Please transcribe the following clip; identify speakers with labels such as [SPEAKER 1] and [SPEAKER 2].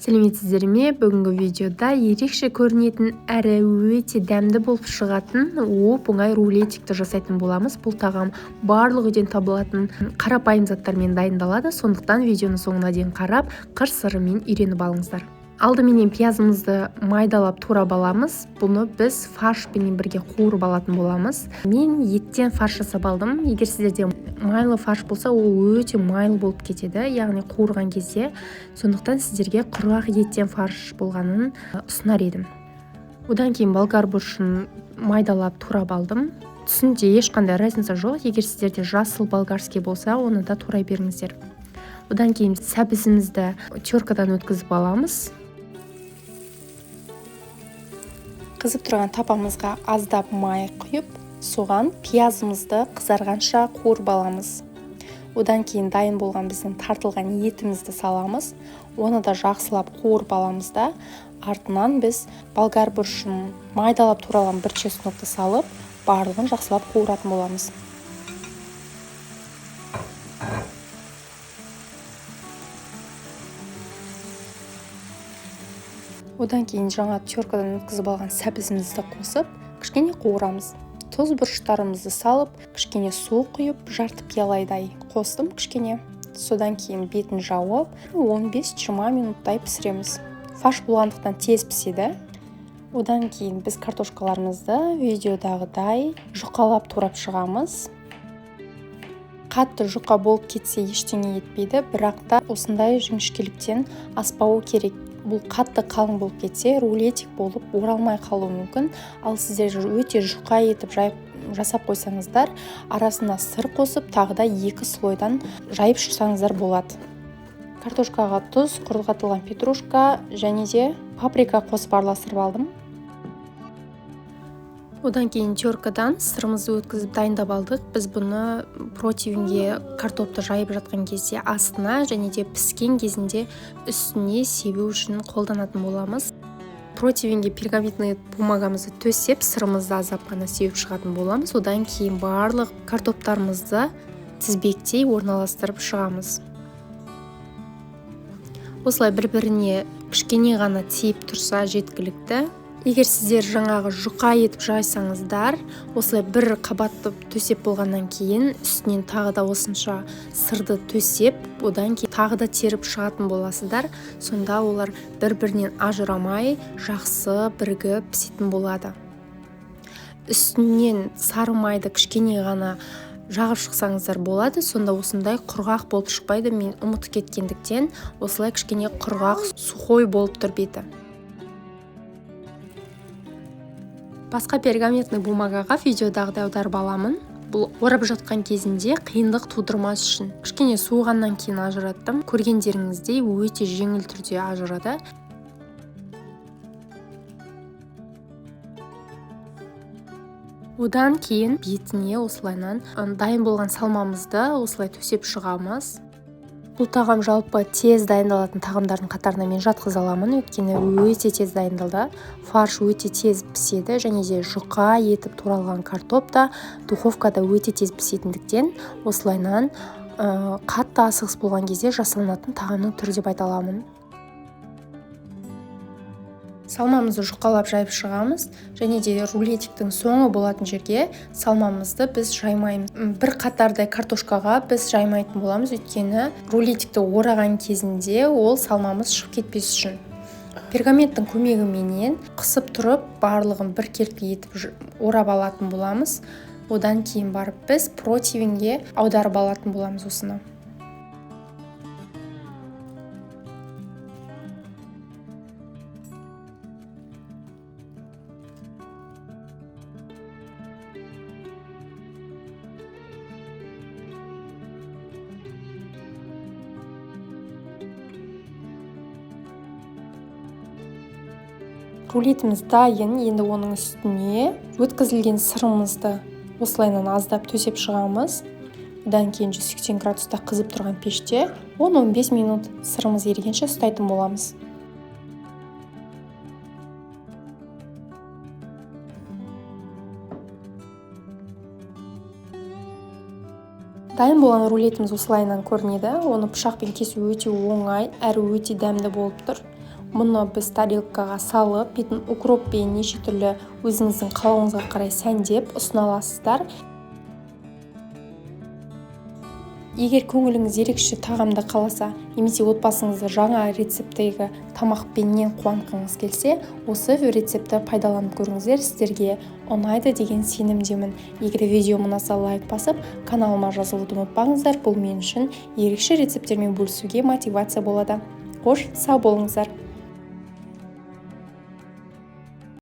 [SPEAKER 1] Сәлеметсіздер ме? Бүгінгі видеода ерекше көрінетін әрі өте дәмді болып шығатын оп-оңай рулетикті жасайтын боламыз. Бұл тағам барлық үйден табылатын қарапайым заттармен дайындалады. Сондықтан видеоның соңына дейін қарап, қыр-сырымен үйреніп алыңыздар. Алдыменен пиязымызды майдалап турап аламыз. Бұны біз фаршпенен бірге қуырып алатын боламыз. Мен еттен фарш жасап алдым. Егер сіздерде майлы фарш болса, ол өте майлы болып кетеді, яғни қуырған кезде. Сондықтан сіздерге құрғақ еттен фарш болғанын ұсынар едім. Одан кейін болгар бұрышын майдалап турап алдым. Түсінде ешқандай разница жоқ. Егер сіздерде жасыл болгарский болса, оны да турай беріңіздер. Одан кейін сәбізімізді теркадан өткізіп аламыз. Қызып тұрған тапамызға аздап май құйып, соған пиязымызды қызарғанша қуырып аламыз. Одан кейін дайын болған біздің тартылған етімізді саламыз. Оны да жақсылап қуырып аламыз да, артынан біз болгар бұрышын майдалап туралған бір чеснокты салып, барлығын жақсылап қуыратын боламыз. Одан кейін жаңа теркадан өткізіп алған сәбізімізді қосып, кішкене қуырамыз. Тұз бұрыштарымызды салып, кішкене су құйып, жарты пиалайдай қостым кішкене. Содан кейін бетін жауып, 15-20 минуттай пісіреміз. Фарш болғандықтан тез піседі. Одан кейін біз картошкаларымызды видеодағыдай жұқалап турап шығамыз. Қатты жұқа болып кетсе ештеңе етпейді, бірақ та осындай жіңішкеліктен аспауы керек. Бұл қатты қалың болып кетсе, рулетик болып оралмай қалуы мүмкін. Ал сіздер өте жұқа етіп жайып жасап қойсаңыздар, арасына сыр қосып, тағы да 2 слойдан жайып шықсаңыздар болады. Картошкаға тұз, құрғатылған петрушка және де паприка қосып араластырып алдым. Одан кейін теркадан сырымызды өткізіп дайындап алдық. Біз бұны противенге картопты жайып жатқан кезде астына және де піскен кезінде үстіне себу үшін қолданатын боламыз. Противенге пергаментный бумагамызды төсеп, сырымызды аздап қана сеуіп шығатын боламыз. Одан кейін барлық картоптарымызды тізбектей орналастырып шығамыз. Осылай бір-біріне кішкене ғана тиіп тұрса жеткілікті. Егер сіздер жаңағы жұқа етіп жайсаңыздар, осылай бір қабатты төсеп болғаннан кейін үстінен тағы да осынша сырды төсеп, одан кейін тағы да теріп шығатын боласыздар. Сонда олар бір-бірінен ажырамай, жақсы бірігіп пісетін болады. Үстінен сары майды кішкене ғана жағып шықсаңыздар болады. Сонда осындай құрғақ болып шықпайды. Мен ұмытып кеткендіктен осылай кішкене құрғақ, сухой болып тұр беті. Басқа пергаментный бумагаға видеодағыдай аударып аламын. Бұл орап жатқан кезінде қиындық тудырмас үшін. Кішкене суығаннан кейін ажыраттым. Көргендеріңіздей өте жеңіл түрде ажырады. Одан кейін бетіне осылайынан дайын болған салмамызды осылай төсеп шығамыз. Бұл тағам жалпы тез дайындалатын тағамдардың қатарына мен жатқыза аламын, өйткені өте тез дайындалды. Фарш өте тез піседі және де жұқа етіп туралған картоп та духовкада өте тез пісетіндіктен осылайынан қатты асығыс болған кезде жасалынатын тағамның түрі деп айта аламын. Салмамызды жұқалап жайып шығамыз және де рулетиктің соңы болатын жерге салмамызды біз жаймаймыз. Бір қатардай картошкаға біз жаймайтын боламыз, өйткені рулетикті ораған кезінде ол салмамыз шығып кетпес үшін. Пергаменттің көмегіменен қысып тұрып барлығын біркелкі етіп орап алатын боламыз. Одан кейін барып біз противенге аударып алатын боламыз осыны. Рулетіміз дайын, енді оның үстіне өткізілген сырымызды осылайынан аздап төсеп шығамыз. Одан кейін 180 градуста қызып тұрған пеште 10-15 минут сырымыз ерігенше ұстайтын боламыз. Дайын болған рулетіміз осылайынан көрінеді. Оны пышақпен кесу өте оңай, әрі өте дәмді болып тұр. Мұны біз тарелкаға салып, бетін укроппен, неше түрлі өзіңіздің қалауыңызға қарай сәндеп ұсына аласыздар. Егер көңіліңіз ерекше тағамды қаласа, немесе отбасыңызды жаңа рецепттегі тамақпенен қуантқыңыз келсе, осы рецептті пайдаланып көріңіздер, сіздерге ұнайды деген сенімдемін. Егер видео ұнаса, лайк басып, каналыма жазылуды ұмытпаңыздар. Бұл мен үшін ерекше рецепттермен бөлісуге мотивация болады. Қош, сау болыңыздар.